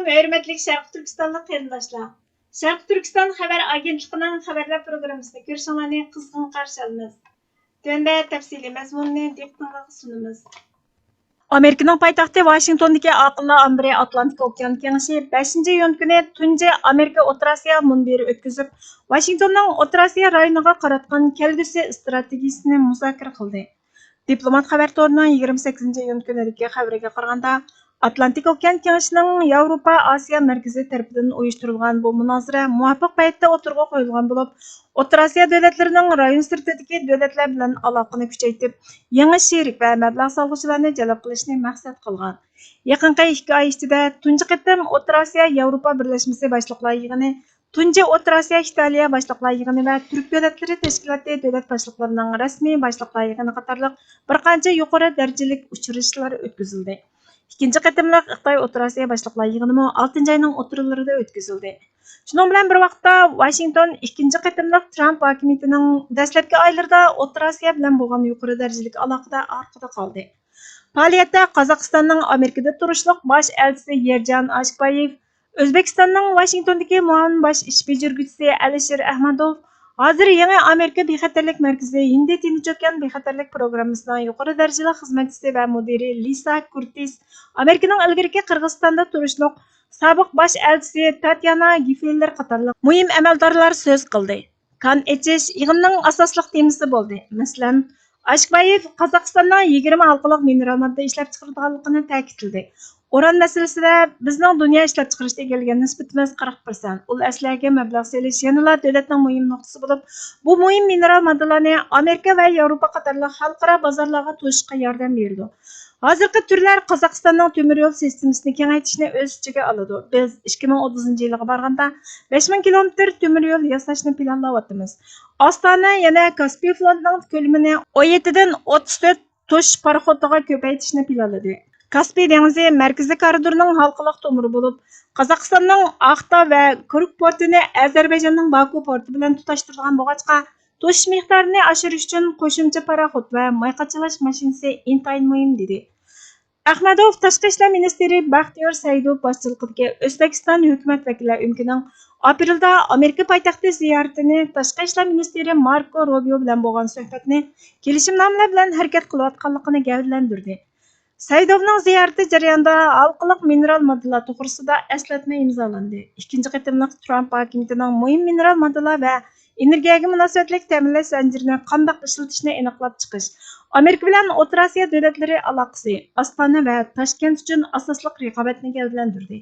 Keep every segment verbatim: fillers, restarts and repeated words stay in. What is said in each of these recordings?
ھۆرمەتلىك شەرقىي تۈركىستانلىق قېرىنداشلار، شەرقىي تۈركىستان خەۋەر ئاگېنتلىقىنىڭ خەۋەرلەر پروگراممىسىنى كۆرۈشۈڭلارنى قىزغىن قارشى ئالىمىز. تۆۋەندە تەپسىلىي مەزمۇننى دىققىتىڭلارغا سۇنىمىز. ئامېرىكىنىڭ پايتەختى ۋاشىنگتوندىكى ئاقىللار ئامبىرى ئاتلانتىك ئوكيان كېڭىشى بەشىنچى ئىيۇن كۈنى تۇنجى ئامېرىكا ئوتتۇرا ئاسىيا مۇنبىرى ئۆتكۈزۈپ، ۋاشىنگتوننىڭ ئوتتۇرا ئاسىيا رايونىغا قاراتقان كەلگۈسى ئىستراتېگىيىسىنى مۇزاكىرە قىلدى. دىپلومات خەۋەر تورىنىڭ يىگىرمە سەككىزىنچى ئىيۇن كۈنىدىكى خەۋىرىگە قارىغاندا، ئاتلانتىك ئوكيان كېڭىشىنىڭ ياۋروپا ئاسىيا مەركىزى تەرىپىدىن ئۇيۇشتۇرۇلغان بۇ مۇنازىرە مۇۋاپىق پەيتتە ئوتتۇرىغا قويۇلغان بولۇپ، ئوتتۇرا ئاسىيا دۆلەتلىرىنىڭ رايون سىرتىدىكى دۆلەتلەر بىلەن ئالاقىنى كۈچەيتىپ، يېڭى شېرىك ۋە مەبلەغ سالغۇچىلارنى جەلپ قىلىشنى مەقسەت قىلغان. يېقىنقى ئىككى ئاي ئىچىدە تۇنجى قېتىم ئوتتۇرا ئاسىيا ياۋروپا بىرلەشمىسى باشلىقلار يىغىنى، تۇنجى ئوتتۇرا ئاسىيا ئىتالىيە باشلىقلار يىغىنى ۋە تۈرك دۆلەتلىرى تەشكىلاتى دۆلەت باشلىقلىرىنىڭ رەسمىي باشلىقلار يىغىنى قاتارلىق بىر قانچە يۇقىرى دەرىجىلىك ئۇچرىشىشلار ئۆتكۈزۈلدى. ئىككىنچى قېتىملىق خىتاي ئوتتۇرا ئاسىيا باشلىقلار يىغىنىمۇ ئالتىنچى ئاينىڭ ئوتتۇرىلىرىدا ئۆتكۈزۈلدى. شۇنىڭ بىلەن بىر ۋاقىتتا، ۋاشىنگتون ئىككىنچى قېتىملىق ترامپ ھاكىمىيىتىنىڭ دەسلەپكى ئايلىرىدا ئوتتۇرا ئاسىيا بىلەن بولغان يۇقىرى دەرىجىلىك ئالاقىدە ئارقىدا قالدى. پائالىيەتتە قازاقىستاننىڭ ئامېرىكىدا تۇرۇشلۇق باش ئەلچىسى يېرجان ئاشىكبايېۋ، ئۆزبېكىستاننىڭ ۋاشىنگتوندىكى مۇئاۋىن باش ئىش بېجىرگۈچىسى ئەلىشىر ئەخمەتوف، ھازىر يېڭى ئامېرىكا بىخەتەرلىك مەركىزى ھىندى تىنچ ئوكيان بىخەتەرلىك پروگراممىسىنىڭ يۇقىرى دەرىجىلىك خىزمەتچىسى ۋە مۇدىرى لىسا كۇرتىس، ئامېرىكىنىڭ ئىلگىرىكى قىرغىزىستاندا تۇرۇشلۇق سابىق باش ئەلچىسى تاتيانا گېفېللېر قاتارلىق مۇھىم ئەمەلدارلار سۆز قىلدى. كان ئېچىش يىغىننىڭ ئاساسلىق تېمىسى بولدى. مەسىلەن، ئاشىكبايېف قازاقىستاننىڭ يىگىرمە ھالقىلىق مىنېرال ماددا ئىشلەپچىقىرىدىغانلىقىنى تەكىتلىدى. ئۇران مەسىلىسىدە بىزنىڭ دۇنيا ئىشلەپچىقىرىشتا ئىگىلىگەن نىسبىتىمىز قىرىق پىرسەنت. ئۇل ئەسلىھەگە مەبلەغ سېلىش يەنىلا دۆلەتنىڭ مۇھىم نۇقتىسى بولۇپ، بۇ مۇھىم مىنېرال ماددىلارنى ئامېرىكا ۋە ياۋروپا قاتارلىق خەلقئارا بازارلارغا توشۇشقا ياردەم بېرىدۇ. ھازىرقى تۈرلەر قازاقىستاننىڭ تۆمۈر يول سىستېمىسىنى كېڭەيتىشنى ئۆز ئىچىگە ئالىدۇ. بىز ئىككى مىڭ ئوتتۇزىنچى يىلغا بارغاندا بەش مىڭ كىلومېتىر تۆمۈر يول ياساشنى پىلانلاۋاتىمىز. ئاستانە يەنە كاسپىي فلوتىنىڭ كۆلىمىنى ئون يەتتىدىن ئوتتۇز تۆت توشۇش پاراخوتىغا كۆپەيتىشنى پىلانلىدى. كاسپىي دېڭىزى مەركىزىي كارىدورنىڭ ھالقىلىق تومۇرى بولۇپ، قازاقىستاننىڭ ئاختا ۋە كۇرۇك پورتىنى ئەزەربەيجاننىڭ باكۇ پورتى بىلەن تۇتاشتۇرىدىغان بولغاچقا، توشۇش مىقدارىنى ئاشۇرۇش ئۈچۈن قوشۇمچە پاراخوت ۋە ماي قاچىلاش ماشىنىسى ئىنتايىن مۇھىم، دېدى. ئەخمەتوف تاشقى ئىشلار مىنىستىرى بەختىيار سەئىدوف باشچىلىقىدىكى ئۆزبېكىستان ھۆكۈمەت ۋەكىللەر ئۆمىكىنىڭ ئاپرېلدا ئامېرىكا پايتەختى زىيارىتىنى، تاشقى ئىشلار مىنىستىرى ماركو روبىيو بىلەن بولغان سۆھبەتنى، كېلىشىمنامىلەر بىلەن ھەرىكەت قىلىۋاتقانلىقىنى گەۋدىلەندۈردى. سەئىدوفنىڭ زىيارىتى جەريانىدا ھالقىلىق مىنېرال ماددىلار توغرىسىدا ئەسلەتمە ئىمزالاندى. ئىككىنچى قېتىملىق ترامپ ھاكىمىيىتىنىڭ مۇھىم مىنېرال ماددىلار ۋە ئېنېرگىيەگە مۇناسىۋەتلىك تەمىنلەش زەنجىرىنى قانداق ئىشلىتىشنى ئېنىقلاپ چىقىش، ئامېرىكا بىلەن ئوتتۇرا ئاسىيا دۆلەتلىرى ئالاقىسى، ئاستانە ۋە تاشكەنت ئۈچۈن ئاساسلىق رىقابەتنى گەۋدىلەندۈردى.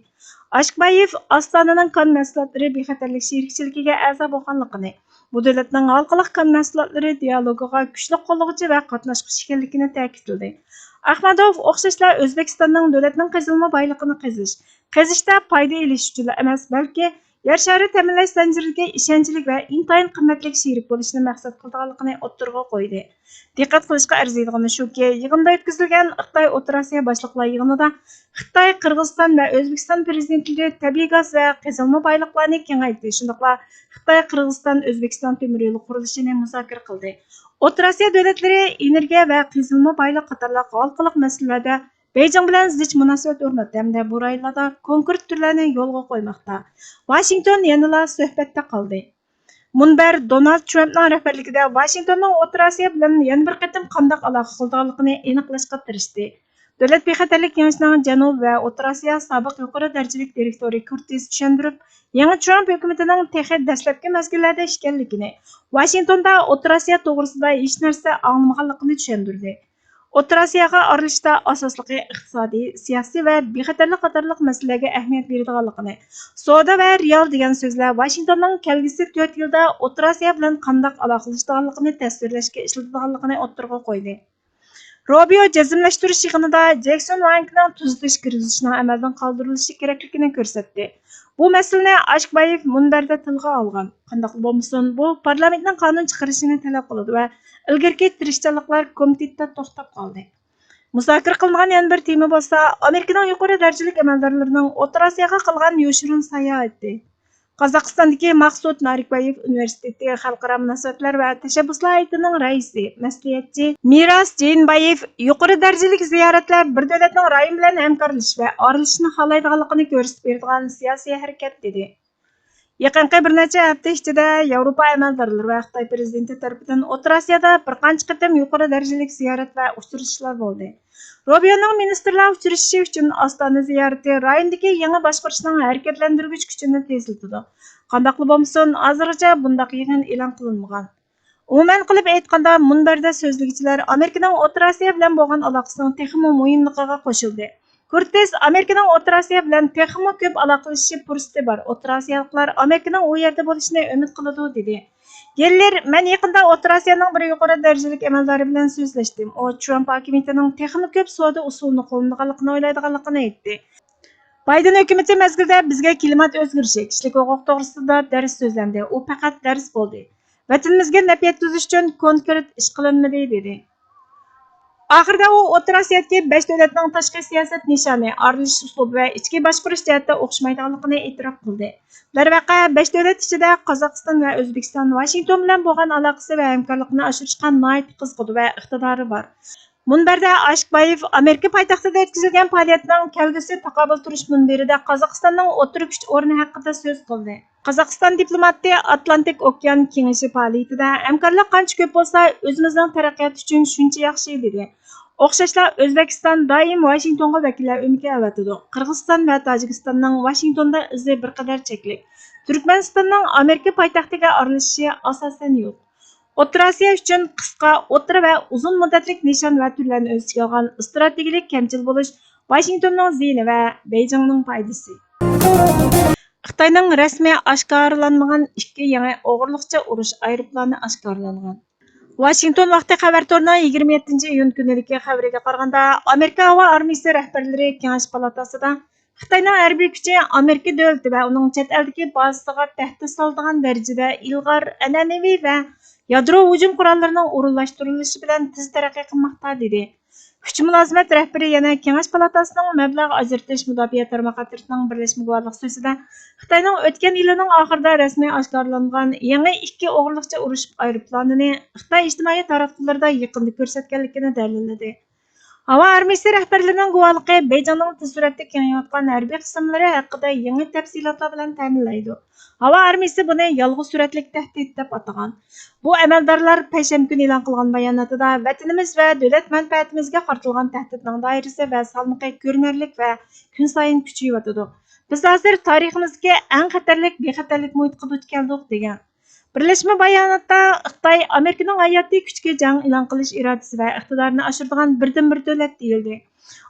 ئاشىكبايېف ئاستانىنىڭ كان مەھسۇلاتلىرى بىخەتەرلىك شېرىكچىلىكىگە ئەزا بولغانلىقىنى، بۇ دۆلەتنىڭ ھالقىلىق كان مەھسۇلاتلىرى دىئالوگىغا كۈچلۈك قوللىغۇچى ۋە قاتناشقۇچى ئىكەنلىكىنى تەكىتلىدى. ئەخمەتوف ئوخشاشلا ئۆزبېكىستاننىڭ دۆلەتنىڭ قېزىلما بايلىقىنى قېزىش، قېزىشتا پايدا ئېلىش ئۈچۈنلا ئەمەس، بەلكى يەر شارى تەمىنلەش زەنجىرىدىكى ئىشەنچلىك ۋە ئىنتايىن قىممەتلىك شېرىك بولۇشنى مەقسەت قىلىدىغانلىقىنى ئوتتۇرىغا قويدى. دىققەت قىلىشقا ئەرزىيدىغىنى شۇكى، يىغىندا ئۆتكۈزۈلگەن خىتاي ئوتتۇرا ئاسىيا باشلىقلار يىغىنىدا خىتاي، قىرغىزىستان ۋە ئۆزبېكىستان پىرېزىدېنتلىرى تەبىئىي گاز ۋە قېزىلما بايلىقلارنى كېڭەيتىش، شۇنداقلا خىتاي، قىرغىزىستان، ئۆزبېكىستان تۆمۈر يولى قۇرۇلۇشىنى مۇزاكىرە قىلدى. ئوتتۇرا ئاسىيا دۆلەتلىرى ئېنېرگىيە ۋە قېزىلما بايلىق قاتارلىق ھالقىلىق مەسىلىلەردە بېيجىڭ بىلەن زىچ مۇناسىۋەت ئورناتتى ھەمدە بۇ رايونلاردا كونكرېت تۈرلەرنى يولغا قويماقتا. ۋاشىنگتون يەنىلا سۆھبەتتە قالدى. مۇنبەر دونالد ترامپنىڭ رەھبەرلىكىدە ۋاشىنگتوننىڭ ئوتتۇرا ئاسىيا بىلەن يەنە بىر قېتىم قانداق ئالاقە قىلىدىغانلىقىنى ئېنىقلاشقا تىرىشتى. دۆلەت بىخەتەرلىك كېڭىشىنىڭ جەنۇب ۋە ئوتتۇرا ئاسىيا سابىق يۇقىرى دەرىجىلىك دىرېكتورى كۇرتىس چۈشەندۈرۈپ، يېڭى ترامپ ھۆكۈمىتىنىڭ تېخى دەسلەپكى مەزگىللەردە ئىكەنلىكىنى، ۋاشىنگتوندا ئوتتۇرا ئاسىيا توغرىسىدا ھېچ نەرسە ئاڭلىمىغانلىقىنى چۈشەندۈردى. ئوتتۇرا ئاسىياغا ئارىلىشىشتا ئاساسلىقى ئىقتىسادىي، سىياسىي ۋە بىخەتەرلىك قاتارلىق مەسىلىلەرگە ئەھمىيەت بېرىدىغانلىقىنى، سودا ۋە رېئال دېگەن سۆزلەر ۋاشىنگتوننىڭ كەلگۈسى تۆت يىلدا ئوتتۇرا ئاسىيا بىلەن قانداق ئالاقىلىشىدىغانلىقىنى تەسۋىرلەشكە ئىشلىتىدىغانلىقىنى ئوتتۇرىغا قويدى. روبىيو جەزملەشتۈرۈش يىغىنىدا جېكسون ۋانگنىڭ تۈزىتىش كىرگۈزۈشىنىڭ ئەمەلدىن قالدۇرۇلۇشى كېرەكلىكىنى كۆرسەتتى. بۇ مەسىلىنى ئاشىكبايېف مۇنبەردە تىلغا ئالغان. قانداقلا بولمىسۇن، بۇ پارلامېنتنىڭ قانۇن چىقىرىشىنى تەلەپ قىلىدۇ ۋە ئىلگىرىكى تىرىشچانلىقلار كومىتېتتا توختاپ قالدى. مۇزاكىرە قىلىنغان يەنە بىر تېما بولسا، ئامېرىكىنىڭ يۇقىرى دەرىجىلىك ئەمەلدارلىرىنىڭ ئوتتۇرا ئاسىياغا قىلغان يوشۇرۇن ساياھىتى. قازاقىستاندىكى ماخسۇت نارىكبايېۋ ئۇنىۋېرسىتېتى خەلقئارا مۇناسىۋەتلەر ۋە تەشەببۇسلار ھەيئىتىنىڭ رەئىسى، مەسلىھەتچى مىراس جېينبايېۋ يۇقىرى دەرىجىلىك زىيارەتلەر بىر دۆلەتنىڭ رايون بىلەن ھەمكارلىشىش ۋە ئارىلىشىشنى خالايدىغانلىقىنى كۆرسىتىپ بېرىدىغان سىياسىي ھەرىكەت، دېدى. يېقىنقى بىر نەچچە ھەپتە ئىچىدە ياۋروپا ئەمەلدارلىرى ۋە خىتاي پىرېزىدېنتى تەرىپىدىن ئوتتۇرا ئاسىيادا بىر قانچە قېتىم يۇقىرى دەرىجىلىك زىيارەت ۋە ئۇچرىشىشلار بولدى. روبىيونىڭ مىنىستىرلار ئۇچرىشىشى ئۈچۈن ئاستانە زىيارىتى رايوندىكى يېڭى باشقۇرۇشنىڭ ھەرىكەتلەندۈرگۈچ كۈچىنى تېزلىتىدۇ. قانداقلا بولمىسۇن، ھازىرغىچە بۇنداق يىغىن ئېلان قىلىنمىغان. ئومۇمەن قىلىپ ئېيتقاندا، مۇنبەردە سۆزلىگۈچىلەر ئامېرىكىنىڭ ئوتتۇرا ئاسىيا بىلەن بولغان ئالاقىسىنىڭ تېخىمۇ مۇھىملىقىغا قوشۇلدى. كۇرتىس ئامېرىكىنىڭ ئوتتۇرا ئاسىيا بىلەن تېخىمۇ كۆپ ئالاقىلىشىش پۇرسىتى بار، ئوتتۇرا ئاسىيالىقلار ئامېرىكىنىڭ ئۇ يەردە بولۇشىنى ئۈمىد قىلىدۇ، دېدى. گېللېر، مەن يېقىندا ئوتتۇرا ئاسىيانىڭ بىر يۇقىرى دەرىجىلىك ئەمەلدارى بىلەن سۆزلەشتىم. ئۇ ترامپ ھاكىمىيىتىنىڭ تېخىمۇ كۆپ سودا ئۇسۇلىنى قوللىنىدىغانلىقىنى ئويلايدىغانلىقىنى ئېيتتى. بايدېن ھۆكۈمىتى مەزگىلىدە بىزگە كىلىمات ئۆزگىرىشى، كىشىلىك ھوقۇق توغرىسىدا دەرس سۆزلەندى. ئۇ پەقەت دەرس بولدى. ۋەتىنىمىزگە نەپ يەتكۈزۈش ئۈچۈن كونكرېت ئىش قىلىنمىدى، دېدى. ئاخىرىدا ئۇ ئوتتۇرا ئاسىيادىكى بەش دۆلەتنىڭ تاشقى سىياسەت نىشانى، ئارىلىشىش ئۇسلۇبى ۋە ئىچكى باشقۇرۇش جەھەتتە ئوخشىمايدىغانلىقىنى ئېتىراپ قىلدى. دەرۋەقە، بەش دۆلەت ئىچىدە قازاقىستان ۋە ئۆزبېكىستان ۋاشىنگتون بىلەن بولغان ئالاقىسى ۋە ھەمكارلىقىنى ئاشۇرۇشقا ناھايىتى قىزىقىدۇ ۋە ئىقتىدارى بار. مۇنبەردە ئاشىقبايېۋ ئامېرىكا پايتەختىدە ئۆتكۈزۈلگەن پائالىيەتنىڭ كەلگۈسى تاقابىل تۇرۇش مۇنبىرىدە قازاقىستاننىڭ ئوتتۇرا كۈچ ئورنى ھەققىدە سۆز قىلدى. قازاقىستان دىپلوماتى ئاتلانتىك ئوكيان كېڭىشى پائالىيىتىدە ھەمكارلىق قانچە كۆپ بولسا، ئۆزىمىزنىڭ تەرەققىياتى ئۈچۈن شۇنچە ياخشى، دېدى. ئوخشاشلا ئۆزبېكىستان دائىم ۋاشىنگتونغا ۋەكىللەر ئۆمىكى ئەۋەتىدۇ. قىرغىزىستان ۋە تاجىكىستاننىڭ ۋاشىنگتوندا ئىزى بىر قەدەر چەكلىك. تۈركمەنىستاننىڭ ئامېرىكا پايتەختىگە ئارىلىشىشى ئاساسەن يوق. ئوتتۇرا ئاسىيا ئۈچۈن قىسقا، ئوتتۇرا ۋە ئۇزۇن مۇددەتلىك نىشان ۋە تۈرلەرنى ئۆز ئىچىگە ئالغان ئىستراتېگىيەلىك كەمچىل بولۇش ۋاشىنگتوننىڭ زىيىنى ۋە بېيجىڭنىڭ پايدىسى. خىتاينىڭ رەسمىي ئاشكارىلانمىغان ئىككى يېڭى ئوغرىلىقچە ئۇرۇش ئايروپىلانى ئاشكارىلانغان. ۋاشىنگتون ۋاقتى خەۋەر تورىنىڭ يىگىرمە يەتتىنچى ئىيۇن كۈنىدىكى خەۋىرىگە قارىغاندا، ئامېرىكا ھاۋا ئارمىيىسى رەھبەرلىرى كېڭەش پالاتاسىدا خىتاينىڭ ھەربىي كۈچى ئامېرىكا دۆلىتى ۋە ئۇنىڭ چەت ئەلدىكى بازىسىغا تەھدىت سالىدىغان دەرىجىدە ئىلغار، ئەنئەنىۋى ۋە يادرو ھۇجۇم قوراللىرىنىڭ ئورۇنلاشتۇرۇلۇشى بىلەن تېز تەرەققىي قىلماقتا، دېدى. كۈچ مۇلازىمەت رەھبىرى يەنە كېڭەش پالاتاسىنىڭ مەبلەغ ئاجرىتىش مۇداپىئە تارماق ئەترىتىنىڭ بىرلەشمە گۇۋاھلىق سۆزىدە خىتاينىڭ ئۆتكەن يىلىنىڭ ئاخىرىدا رەسمىي ئاشكارىلانغان يېڭى ئىككى ئوغرىلىقچە ئۇرۇش ئايروپىلانىنى خىتاي ئىجتىمائىي تاراتقۇلىرىدا يېقىندا كۆرسەتكەنلىكىنى دەلىللىدى. ھاۋا ئارمىيىسى رەھبەرلىرىنىڭ گۇۋاھلىقى بېيجىڭنىڭ تېز سۈرئەتتە كېڭىيىۋاتقان ھەربىي قىسىملىرى ھەققىدە يېڭى تەپسىلاتلار بىلەن تەمىنلەيدۇ. ھاۋا ئارمىيىسى بۇنى يالغۇز سۈرئەتلىك تەھدىت دەپ ئاتىغان. بۇ ئەمەلدارلار پەيشەنبە كۈنى ئېلان قىلغان باياناتىدا، ۋەتىنىمىز ۋە دۆلەت مەنپەئەتىمىزگە قارىتىلغان تەھدىتنىڭ دائىرىسى ۋە سالمىقى كۆرۈنەرلىك ۋە كۈنسايىن كۈچىيىۋاتىدۇ. بىز ھازىر تارىخىمىزدىكى ئەڭ خەتەرلىك بىخەتەرلىك مۇھىتقا دۇچ كەلدۇق، دېگەن. بىرلەشمە باياناتتا خىتاي ئامېرىكىنىڭ ھاياتىي كۈچكە جەڭ ئېلان قىلىش ئىرادىسى ۋە ئىقتىدارىنى ئاشۇرىدىغان بىردىنبىر دۆلەت دېيىلدى.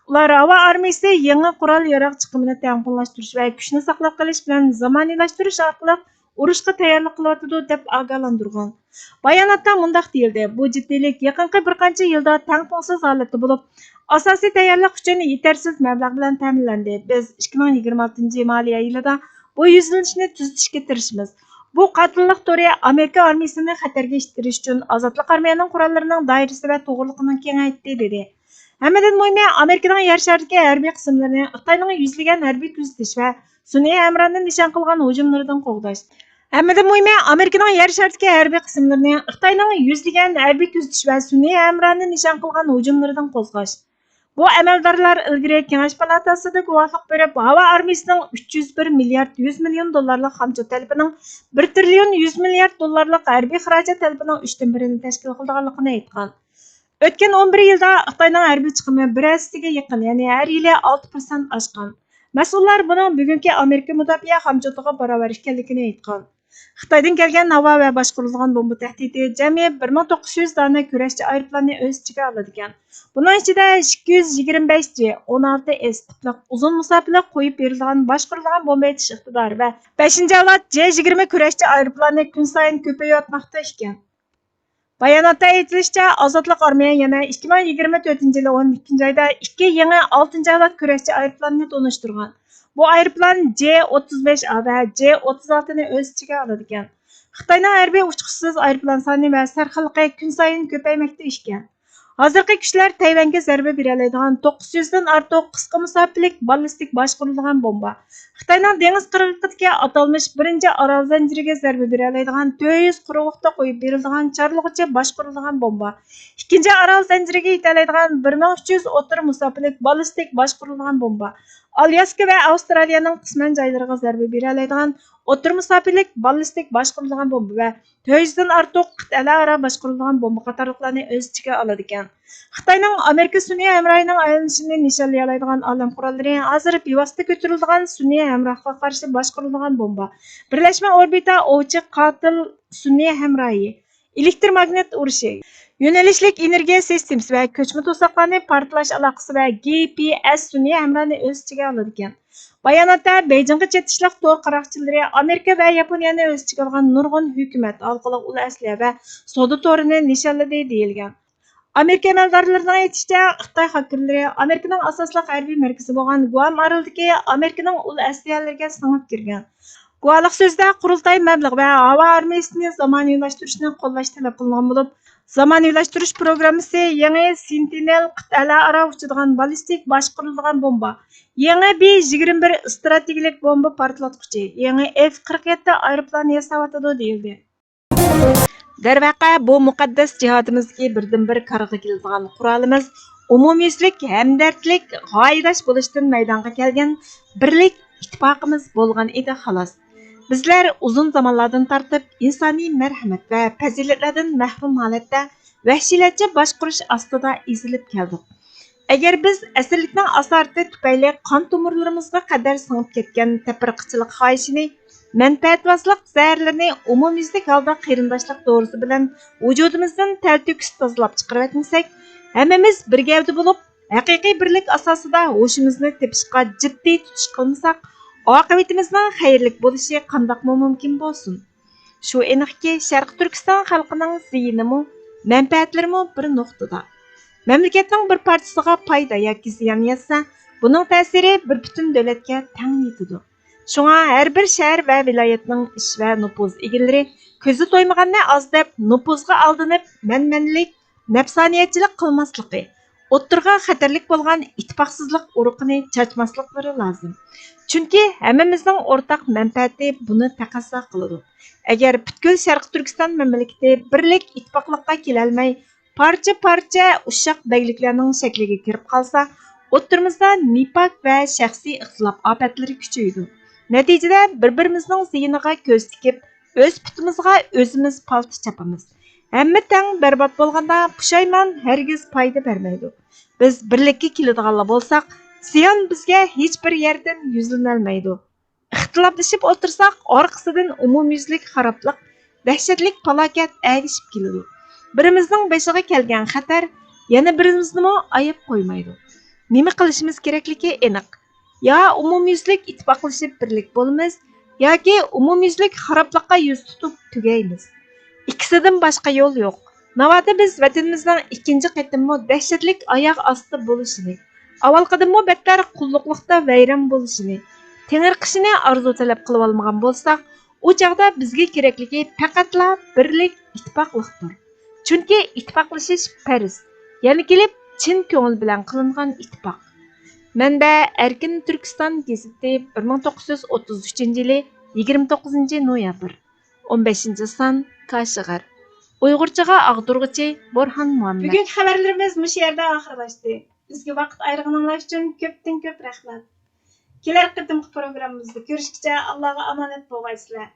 ئۇلار ھاۋا ئارمىيىسى يېڭى قورال ياراغ چىقىمىنى تەڭپۇڭلاشتۇرۇش ۋە كۈچنى ساقلاپ قېلىش بىلەن زامانىۋىلاشتۇرۇش ئارقىلىق ئۇرۇشقا تەييارلىق قىلىۋاتىدۇ، دەپ ئاگاھلاندۇرغان. باياناتتا مۇنداق دېيىلدى: بۇ جىددىيلىك يېقىنقى بىر قانچە يىلدا تەڭپۇڭسىز ھالەتتە بولۇپ، ئاساسىي تەييارلىق ئۈچۈن يېتەرسىز مەبلەغ بىلەن تەمىنلەندى. بىز ئىككى مىڭ يىگىرمە ئالتىنچى مالىيە يىلىدا بۇ يۈزلىنىشنى تۈزىتىشكە تىرىشىمىز. بۇ قاتىللىق تورى ئامېرىكا ئارمىيىسىنى خەتەرگە ئىتتىرىش ئۈچۈن ئازادلىق ئارمىيەنىڭ قوراللىرىنىڭ دائىرىسى ۋە توغرىلىقىنى كېڭەيتتى، دېدى. ھەممىدىن مۇھىمى، ئامېرىكىنىڭ يەر شارىدىكى ھەربىي قىسىملىرىنى خىتاينىڭ يۈزلىگەن ھەربىي كۆزىتىش ۋە سۈنئىي ھەمراھنى نىشان قىلغان ھۇجۇملىرىدىن قوغداش. ھەممىدىن مۇھىمى، ئامېرىكىنىڭ يەر شارىدىكى ھەربىي قىسىملىرىنى خىتاينىڭ يۈزلىگەن ھەربىي كۆزىتىش ۋە سۈنئىي ھەمراھنى نىشان قىلغان ھۇجۇملىرىدىن قوزغاش. بۇ ئەمەلدارلار ئىلگىرى كېڭەش پالاتاسىدا گۇۋاھلىق بېرىپ، ھاۋا ئارمىيىسىنىڭ ئۈچ يۈز بىر مىليارد يۈز مىليون دوللارلىق خامچوت تەلىپىنىڭ بىر تىرىليون يۈز مىليارد دوللارلىق ھەربىي خىراجەت تەلىپىنىڭ ئۈچتىن بىرىنى تەشكىل قىلىدىغانلىقىنى ئېيتقان. ئۆتكەن ئون بىر يىلدا خىتاينىڭ ھەربىي چىقىمى بىر ھەسسىگە يېقىن، يەنى ھەر يىلى ئالتە پىرسەنت ئاشقان. مەسئۇللار بۇنىڭ بۈگۈنكى ئامېرىكا مۇداپىئە خامچوتىغا باراۋەر ئىكەنلىكىنى ئېيتقان. خىتايدىن كەلگەن ھاۋا ۋە باشقۇرۇلىدىغان بومبا تەھدىتى جەمئىي بىر مىڭ توققۇز يۈز دانە كۈرەشچى ئايروپىلاننى ئۆز ئىچىگە ئالىدىكەن. بۇنىڭ ئىچىدە ئىككى يۈز يىگىرمە بەش جى ئون ئالتە ئېس تىپلىق ئۇزۇن مۇساپىلىك قويۇپ بېرىدىغان باشقۇرۇلىدىغان بومبا ئېتىش ئىقتىدارى ۋە بەشىنچى ئەۋلاد جى يىگىرمە كۈرەشچى ئايروپىلانى كۈنسايىن كۆپىيىۋاتماقتا ئىكەن. باياناتتا ئېيتىلىشىچە، ئازادلىق ئارمىيە يەنە ئىككى مىڭ يىگىرمە تۆتىنچى يىلى ئون ئىككىنچى ئايدا ئىككى يېڭى ئالتىنچى ئەۋلاد كۈرەشچى ئايروپىلانىنى تونۇشتۇرغان. بۇ ئايروپىلان جى ئوتتۇز بەش ئا ۋە جى ئوتتۇز ئالتىنى ئۆز ئىچىگە ئالىدىكەن. خىتاينىڭ ھەربىي ئۇچقۇچىسىز ئايروپىلان سانى ۋە سەرخىللىقى كۈنسايىن كۆپەيمەكتە ئىكەن. ھازىرقى كۈچلەر تەيۋەنگە زەربە بېرەلەيدىغان توققۇز يۈزدىن ئارتۇق قىسقا مۇساپىلىك باللىستىك باشقۇرۇلىدىغان بومبا، خىتاينىڭ دېڭىز قىرغىقىدىكى ئاتالمىش بىرىنچى ئارال زەنجىرىگە زەربە بېرەلەيدىغان تۆت يۈز قۇرۇقلۇقتا قويۇپ بېرىلىدىغان چارلىغۇچى باشقۇرۇلىدىغان بومبا، ئىككىنچى ئارال زەنجىرىگە يېتەلەيدىغان بىر مىڭ ئۈچ يۈز ئوتتۇرا مۇساپىلىك باللىستىك باشقۇرۇلىدىغان بومبا، ئالياسكا ۋە ئاۋسترالىيەنىڭ قىسمەن جايلىرىغا زەربە بېرەلەيدىغان ئوتتۇرا مۇساپىلىك باللىستىك باشقۇرۇلىدىغان بومبا ۋە تۆت يۈزدىن ئارتۇق قىتئەلەر ئارا باشقۇرۇلىدىغان بومبا قاتارلىقلارنى ئۆز ئىچىگە ئالىدىكەن. خىتاينىڭ ئامېرىكا سۈنئىي ھەمراھىنىڭ ئايلىنىشىنى نىشانلىيالايدىغان ئالەم قوراللىرى ھازىر بىۋاسىتە كۆتۈرۈلىدىغان سۈنئىي ھەمراھقا قارشى باشقۇرۇلىدىغان بومبا، بىرلەشمە ئوربىتا ئوۋچى قاتىل سۈنئىي ھەمراھى، ئېلېكتر ماگنىت ئۇرۇشى، يۆنىلىشلىك ئېنېرگىيە سىستېمىسى ۋە كۆچمە توساقلارنى پارتلاش ئالاقىسى ۋە گې پې ئېس سۈنئىي ھەمراھنى ئۆز ئىچىگە ئالىدىكەن. باياناتتا بېيجىڭغا چېتىشلىق تور قاراقچىلىرى ئامېرىكا ۋە ياپونىيەنى ئۆز ئىچىگە ئالغان نۇرغۇن ھۆكۈمەت ئارقىلىق ئۇل ئەسلىھە ۋە سودا تورىنى نىشانلىدى دېيىلگەن. ئامېرىكا ئەمەلدارلىرىنىڭ ئېيتىشىچە، خىتاي خاكېرلىرى ئامېرىكىنىڭ ئاساسلىق ھەربىي مەركىزى بولغان گۇئام ئارىلىدىكى ئامېرىكىنىڭ ئۇل ئەسلىھەلىرىگە سىڭىپ كىرگەن. گۇۋاھلىق سۆزىدە قۇرۇلتاي مەبلىغى ۋە ھاۋا ئارمىيىسىنى زامانىۋىلاشتۇرۇشنى قوللاش تەلەپ قىلىنغان بولۇپ، زامانىۋىلاشتۇرۇش پروگراممىسى يېڭى سېنتىنېل قىتئەلەر ئارا ئۇچىدىغان باللىستىك باشقۇرۇلىدىغان بومبا، يېڭى بى يىگىرمە بىر ئىستراتېگىيەلىك بومبا پارتلاتقۇچى، يېڭى ئېف قىرىق يەتتە ئايروپىلانى ياساۋاتىدۇ دېيىلدى. دەرۋەقە، بۇ مۇقەددەس جىھادىمىزدىكى بىردىنبىر كارغا كېلىدىغان قورالىمىز ئومۇميۈزلۈك ھەمدەردلىك، غايىداش بولۇشتىن مەيدانغا كەلگەن بىرلىك، ئىتتىپاقىمىز بولغان ئىدى، خالاس. بىزلەر ئۇزۇن زامانلاردىن تارتىپ ئىنسانىي مەرھەمەت ۋە پەزىلەتلەردىن مەھرۇم ھالەتتە ۋەھشىيلەرچە باشقۇرۇش ئاستىدا ئېزىلىپ كەلدۇق. ئەگەر بىز ئەسىرلىكنىڭ ئاسارىتى تۈپەيلى قان تومۇرلىرىمىزغا قەدەر سىڭىپ كەتكەن تەپرىقىچىلىق خاھىشىنى، مەنپەئەتۋازلىق زەھەرلىرىنى ئومۇميۈزلۈك ھالدا قېرىنداشلىق دورىسى بىلەن ۋۇجۇدىمىزدىن تەلتۆكۈس تازىلاپ چىقىرىۋەتمىسەك، ھەممىمىز بىر گەۋدە بولۇپ، ھەقىقىي بىرلىك ئاساسىدا ھوشىمىزنى تېپىشقا جىددىي تۇتۇش قىلمىساق، ئاقىۋىتىمىزنىڭ خەيرلىك بولۇشى قانداقمۇ مۇمكىن بولسۇن؟ شۇ ئېنىقكى، شەرقىي تۈركىستان خەلقىنىڭ زىيىنىمۇ، مەنپەئەتلىرىمۇ بىر نۇقتىدا. مەملىكەتنىڭ بىر پارچىسىغا پايدا ياكى زىيان يەتسە، بۇنىڭ تەسىرى بىر پۈتۈن دۆلەتكە تەڭ يېتىدۇ. شۇڭا ھەر بىر شەھەر ۋە ۋىلايەتنىڭ ئىش ۋە نوپۇز ئىگىلىرى كۆزى تويمىغاننى ئاز دەپ، نوپۇزغا ئالدىنىپ، مەنمەنلىك، نەپسانىيەتچىلىك قىلماسلىقى، ئوتتۇرىغا خەتەرلىك بولغان ئىتتىپاقسىزلىق ئۇرۇقىنى چاچماسلىقلىرى لازىم. چۈنكى ھەممىمىزنىڭ ئورتاق مەنپەئەتى بۇنى تەقەززا قىلىدۇ. ئەگەر پۈتكۈل شەرقىي تۈركىستان مەملىكىتى بىرلىك، ئىتتىپاقلىققا كېلەلمەي، پارچە-پارچە ئۇششاق بەگلىكلەرنىڭ شەكلىگە كىرىپ قالسا، ئوتتۇرىمىزدا نىپاق ۋە شەخسىي ئىختىلاپ ئاپەتلىرى كۈچىيىدۇ. نەتىجىدە بىر-بىرىمىزنىڭ زىيىنىغا كۆز تىكىپ، ئۆز پۇتىمىزغا ئۆزىمىز پالتا چاپىمىز. ھەممە تەڭ بەربات بولغاندا پۇشايمان ھەرگىز پايدا بەرمەيدۇ. بىز بىرلىككە كېلىدىغانلا بولساق، زىيان بىزگە ھېچبىر يەردىن يۈزلىنەلمەيدۇ. ئىختىلاپلىشىپ ئولتۇرساق، ئارقىسىدىن ئومۇميۈزلۈك خارابلىق، دەھشەتلىك پالاكەت ئەگىشىپ كېلىدۇ. بىرىمىزنىڭ بېشىغا كەلگەن خەتەر يەنە بىرىمىزنىمۇ ئاياپ قويمايدۇ. نېمە قىلىشىمىز كېرەكلىكى ئېنىق. يا ئومۇميۈزلۈك ئىتتىپاقلىشىپ بىرلىك بولىمىز، ياكى ئومۇميۈزلۈك خارابلىققا يۈز تۇتۇپ تۈگەيمىز. ئىككىسىدىن باشقا يول يوق. ناۋادا بىز ۋەتىنىمىزنىڭ ئىككىنچى قېتىممۇ دەھشەتلىك ئاياغ ئاستى بولۇشىنى، ئاۋۋالقىدىنمۇ بەتتەر قۇللۇقلۇقتا ۋەيران بولۇشىنى، تېڭىرقىشىنى ئارزۇ تەلەپ قىلىۋالمىغان بولساق، ئۇ چاغدا بىزگە كېرەكلىكى پەقەتلا بىرلىك، ئىتتىپاقلىقتۇر. چۈنكى ئىتتىپاقلىشىش پەرز. يەنە كېلىپ چىن كۆڭۈل بىلەن قىلىنغان ئىتتىپاق. مەنبە: ئەركىن تۈركىستان گېزىتى، بىر مىڭ توققۇز يۈز ئوتتۇز ئۈچىنچى يىلى يىگىرمە توققۇزىنچى نويابىر، ئون بەشىنچى سان، كاشغەر. ئۇيغۇرچىغا ئاغدۇرغۇچى بورھان مۇھەممەد. بۈگۈنكى خەۋەرلىرىمىز مۇشۇ يەردە ئاخىرلاشتى. بىزگە ۋاقىت ئايرىغىنىڭلار ئۈچۈن كۆپتىن كۆپ رەھمەت. كېلەر قېتىمقى پروگراممىمىزدا كۆرۈشكىچە ئاللاغا ئامانەت بولغايسىلەر.